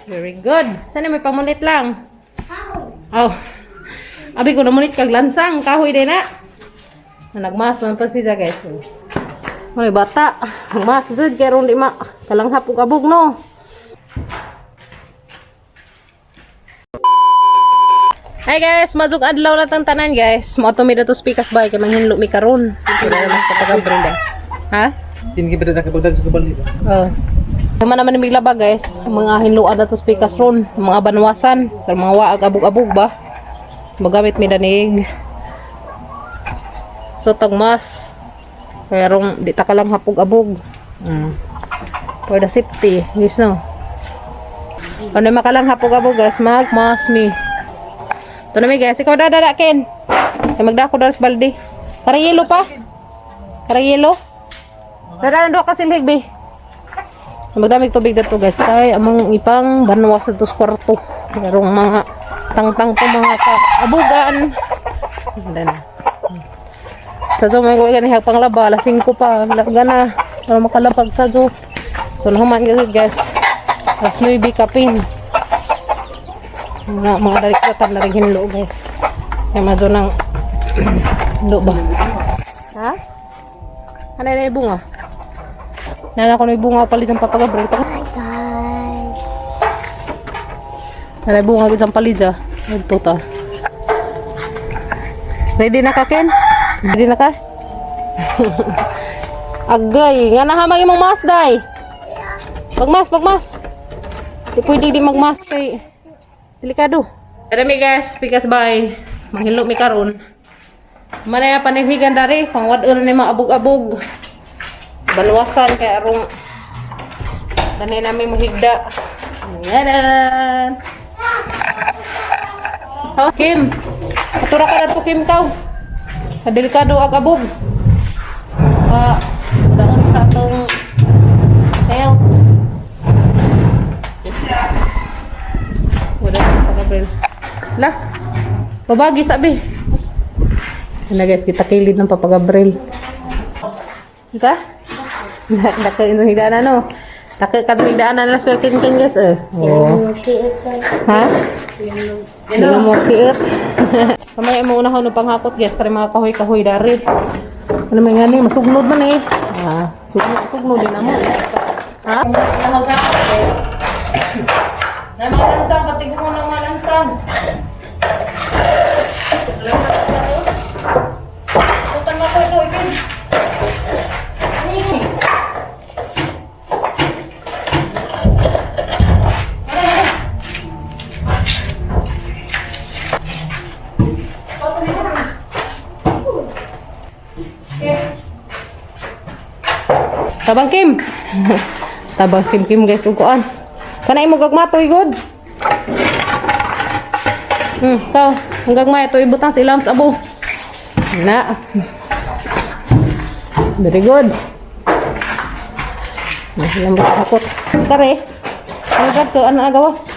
Very good. Sana may pamunit lang. Oh. Abi ko namunit kag lansang kahoy din na. Nagmas man pa siya, guys. May bata. Mas jud kay ron di ma kalanghap og abog, no. Hi guys, mazug adlaw na tang tanan, guys. Mo mi dato speakers bay kay manghinlo mi karon. Wala na mas papagabril dai. Ha? Tingi ba na kabagdag sa kabali ba? Oh. Tama naman ni miglaba, guys. Ang mga hinluan na to speakers ron, mga banwasan, pero mga waag abog-abog ba. Magamit mi danig. So tagmas. Pero di ta ka lang hapog-abog. For the safety, yes no. Ano makalang hapog-abog, guys, magmas mi. Ito na mi, guys, ikaw dadada Ken. Kay magdako daw sa balde. Para yelo pa. Para yelo. Dada na ka silhig be. Magdamig tubig dato, guys. Kay among ipang banwas sa kwarto. Merong mga tangtang to mga kaabugan. Ganda na. Sa zo may gani pang laba alas 5 pa. Laga na para makalapag sa zo. So nahuman guys, guys. Alas 9 kapin. Mga dalikratan na rin hinlo, guys. Kaya mazo nang hinlo ba? Ha? Ano na yung bunga? Nana ko na yung bunga palit ang papagabril. Hi guys. Nana yung bunga gid ang palit ah. Ito ta. Ready na ka, Ken? Ready na ka? Agay, nga na hamang imong mas day. Pagmas, pagmas. Di pwede di magmas kay delikado. Tara mi guys, pikas bay. Manghilo mi karon. Manaya panighigan dari, pangwad-on ni mga abog-abog. Banwasan kay arong gani namin mahigda. Nganan. Oh, Kim. Atura ka na to, Kim, kaw. Kadelikado ag abog. Pa, daon sa atong health. Wala na pa, Gabriel. La, babagi sabi. Ano guys, kita kilid ng Papa Gabriel. Isa? Dako yung higdaan no. Dako ka sa higdaan na sa king king guys eh. Oh. Magsiot sa Ha? Hindi mo magsiot. Kamay mo una ng panghakot, guys, kare mga kahoy-kahoy dari. Ano may ngani masugnod man eh. Ah, sugnod sugnod din amo. Ha? Nahog ka, guys. Na mga lansang, patigo mo ng mga lansang. Wala ka sa to. Tutan mo ko ito, Ikin. Tabang Kim. Tabang Kim Kim guys uguan. Kanay mo gagma toy good. Kaw, ang gagmay ito ibutang sa ilam sa abo. Na. Very good. Mas ilang takot. Kare. Ano gad ko ano agawas?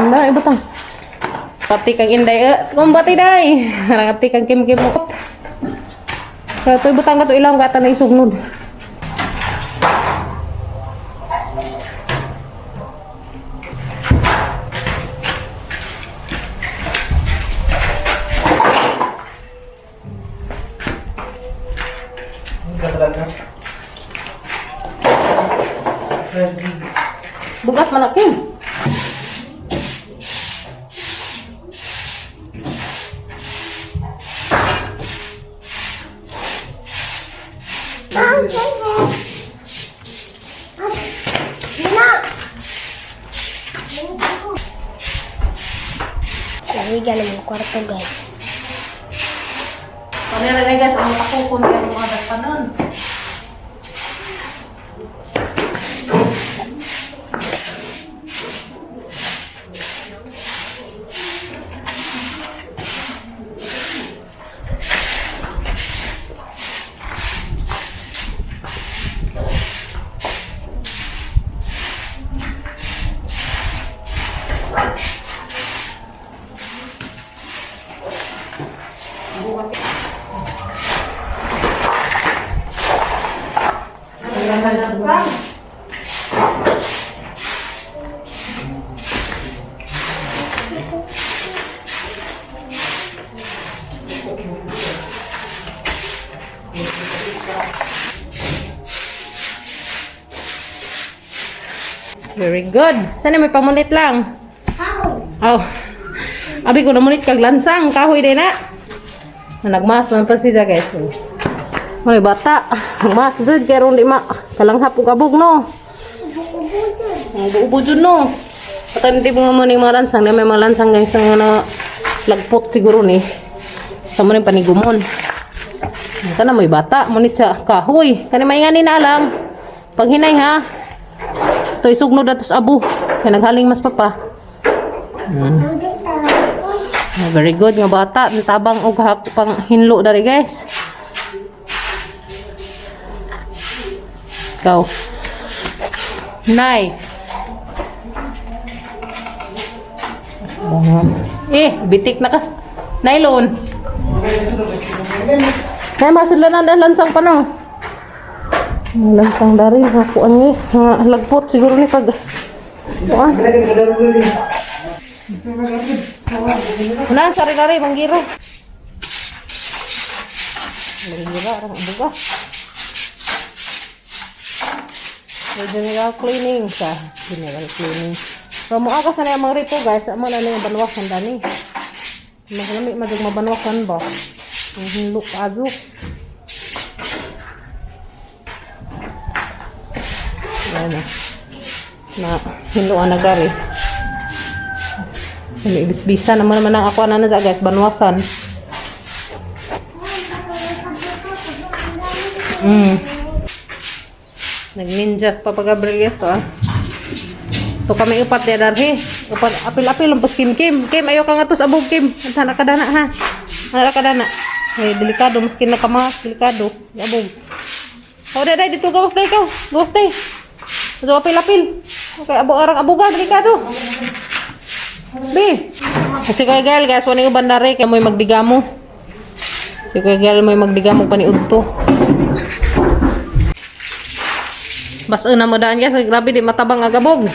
Na ibutang. Pati kang inday, eh, kumbati day. Nangati kang Kim Kim mo. Kaya ito ibutang ka to ilang gata na isugnod. Bugat man akin. Lamigan ng kwarto, guys. Panera na guys, ang takukon kaya mga daspanon. Very good. Sana may pamunit lang. How? Oh. Abi ko namunit kag lansang kahoy din na. Nagmas man pa siya, guys. May bata, mas jud kay ron di ma kalanghap og abog, no. Ubo-ubo jud, no. Patan di mo man yung mga lansang, na may mga lansang, guys, nga na lagpot siguro ni. Sa mo ni panigumon. Kana may bata, munit sa kahoy. Kani may ngani na lang. Paghinay ha. Toy sugnod atos abo. Kay naghaling mas papa. Ah, very good nga bata, tabang og pang hinlo dari, guys. Go. Nay. Eh, bitik na kas. Nylon. Kaya masudlan na lansang pa no. Lansang dari hakuan, guys. Nga lagpot siguro ni pag kuan. Na, sari-sari, manggiro. Manggiro, arang buga. May general cleaning sa general cleaning. So, mua ka sana yung mga ripo, guys. Amo na lang yung banwakan dani. Mas lami madug mabanwakan ba? Ang hinlok azo. Ayan na. Na, hinluan na gari. May ibisbisa naman naman ang ako na na guys, banwasan. Nag-ninjas pa pag Gabriel to ah. So kami upat di darhi. Upat apil-apil lang pas Kim Kim. Kim, ayo ka nga tos abog, Kim. Sana ka dana ha. Sana ka dana. Ay delikado maskin nakamas, delikado. Abog. Oh, day dito gawas day ikaw. Gawas day. So apil-apil. Okay, abo arang aboga delikado. B. Kasi Kuya Gael, guys, wala yung bandare kaya mo'y magdigamo. Si Kuya Gael mo'y magdigamo paniudto. Basta na mo daan, guys, grabe di matabang agabog.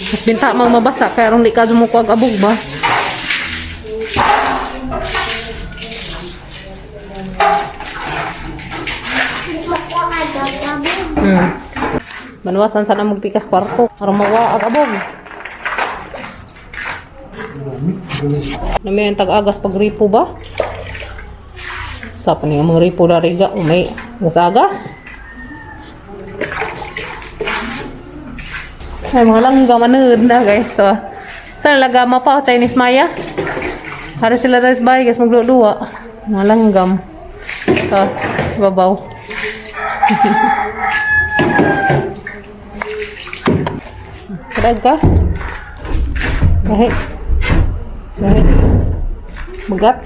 Mas binta mang mabasa kaya rong di ka sumuko ag abog ba. Manuwasan sana magpikas kwarto aron mawa ag abog. Nami ang tag-agas pagripo ba? Sa pa niya mga ripo dariga, may agas. Ay, mga langga manood na, guys, to. Saan lagama pa? Chinese Maya? Hari sila guys bahay, guys, magluluwa. Mga langgam. To, babaw. Kadag ka? Lahi. Lahi. Magat.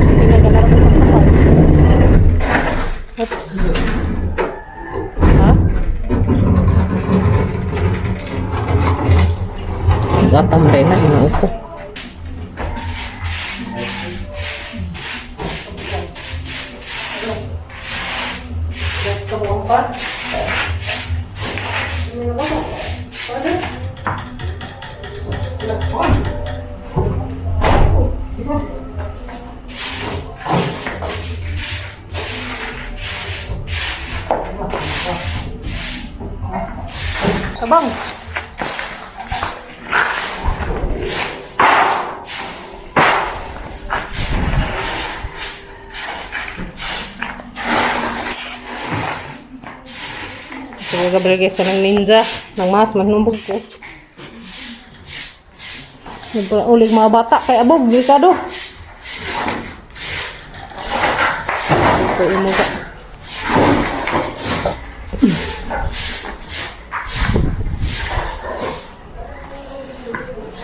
Sige ka na rin sa sakay. Oops. Ha? Gatam din na, ginoo ko. Tabang. Sige, Gabriel, guys, ng ninja. Nang mas, manumbog ko. Nagpala ulig mga bata kay abog, delikado. Ito imo ka.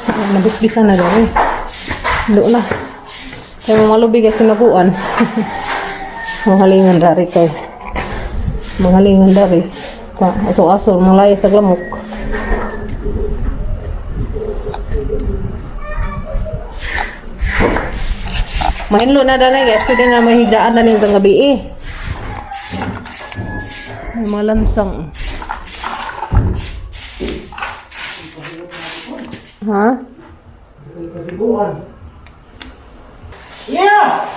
Ay, nabisbisan na gani. Doon na. Kaya mga malubig at sinaguan. Mga halingan dari kay. Mga halingan dari. Aso-aso, mga laya sa lamok. Mahinlo na danay, guys. Pwede na mahigdaan na sa gabi eh. May mga lansang. Ha? Yeah!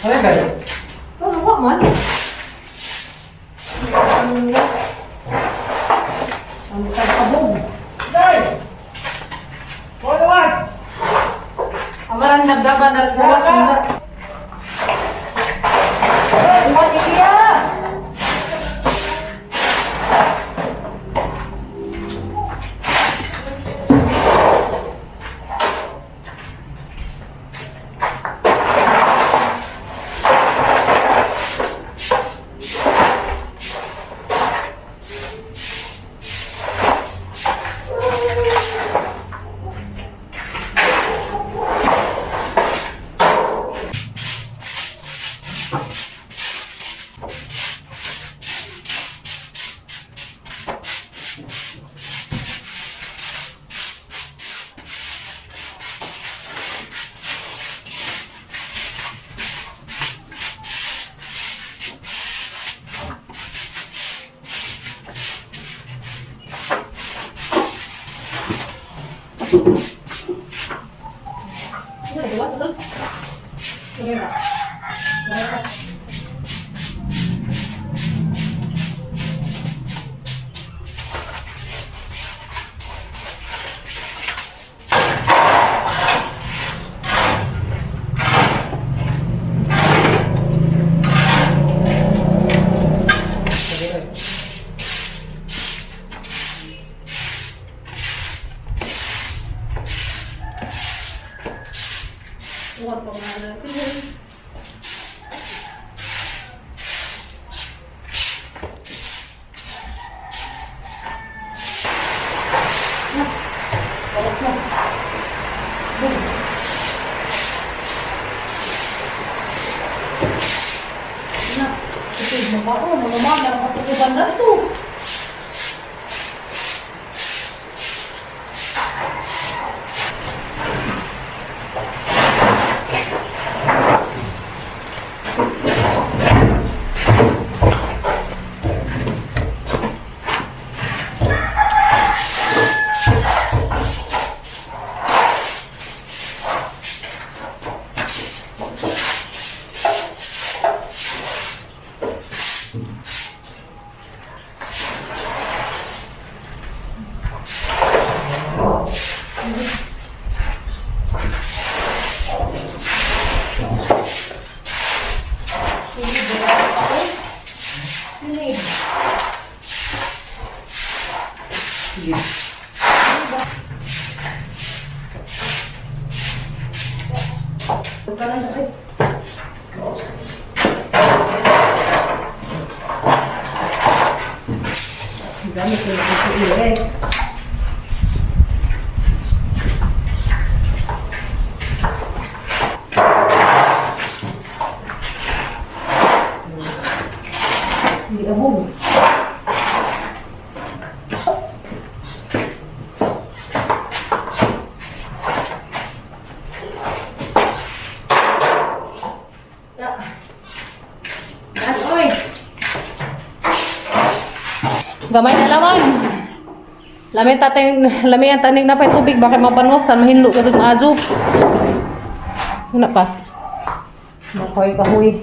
Ano ba? Oh, nakuha man. Ano nila? Ang tagkabog. Day! One, one! Amaran nagdaban na sa gawas nila. Iwan ikiya! Gamit ko na ito ires. Hindi abog. Taas, oy! Gamay na laman. Lami tating lami ang taning na pay tubig baka mabanwasan mahinlo ka sa azo. Una pa. Makoy kahoy.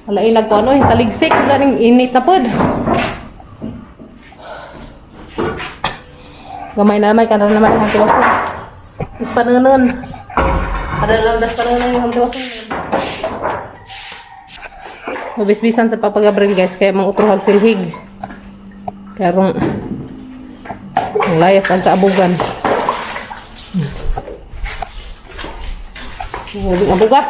Wala ilag ko ano eh, taligsik ganing init na pod. Gamay na may kanan naman ang tiwason. Is pananon. Kada lang das pananon yung tiwason. Mabisbisan sa Papa Gabriel, guys, kaya mang utro silhig. Karong ang layas ang kaabugan. Huling abuga.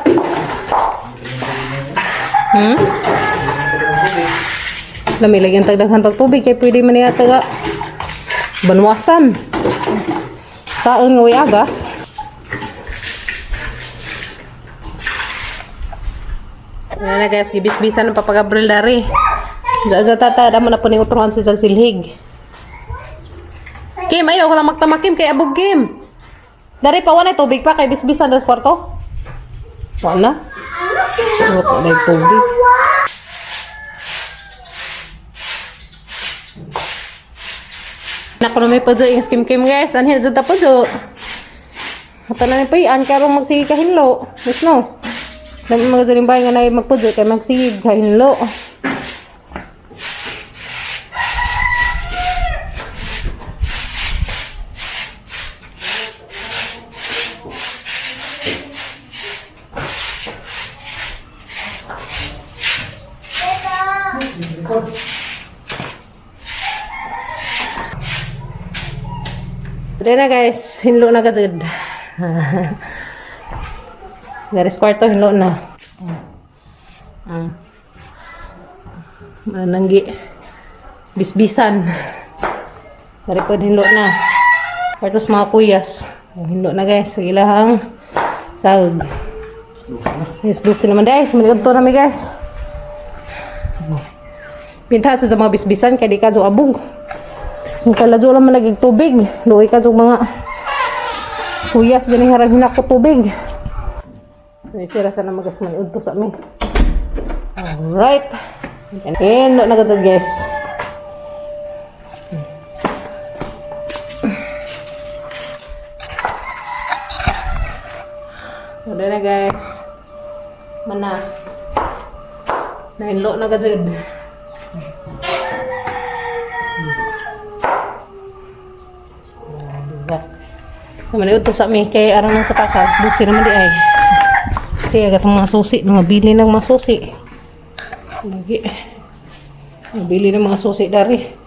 Lami lagi ang tagdaghan pagtubig kay pwede man niya taga banwasan. Saan nga way agas? Ayan na guys, gibisbisan ng Papa Gabriel dari. Za tata, damo na po ni utrohan si Zag Silhig. Kim, ayaw ko lang magtamakim kay abog Kim. Dari pa wala tubig pa kay bisbisan das kwarto. Wala. Wala na yung tubig. Nako na may pa yung skim kim guys. Anhil sa tapos. Mata na ni payan karong magsige kahinlo. Yes no. Dami mga zaling bahay nga na magpudyo kay magsige kahinlo. Ready na guys, hinlo na gud. Garis kwarto hinlo na. Ah. Mananggi bisbisan. Dari po hinlo na. Kwarto sa mga kuyas. Oh, hinlo na guys, sa ilahang sag. Yes, 12 naman guys. Malikod to nami guys. Pinta sa mga bisbisan kay di ka jo abog. Ang kaladyo lang man nagig tubig. Luoy ka jo mga kuyas gani harang hinako tubig. So isira sa na magas man udto sa amin. Alright. And no na gud guys. So na guys. Mana. Nahinlo na gud. Diba? Naman ito sa mi kay aron ng kataas alas 12 naman di ay. Kasi agad ang mga susi, mga bili ng mga susi. Lagi. Mabili ng mga susi dari.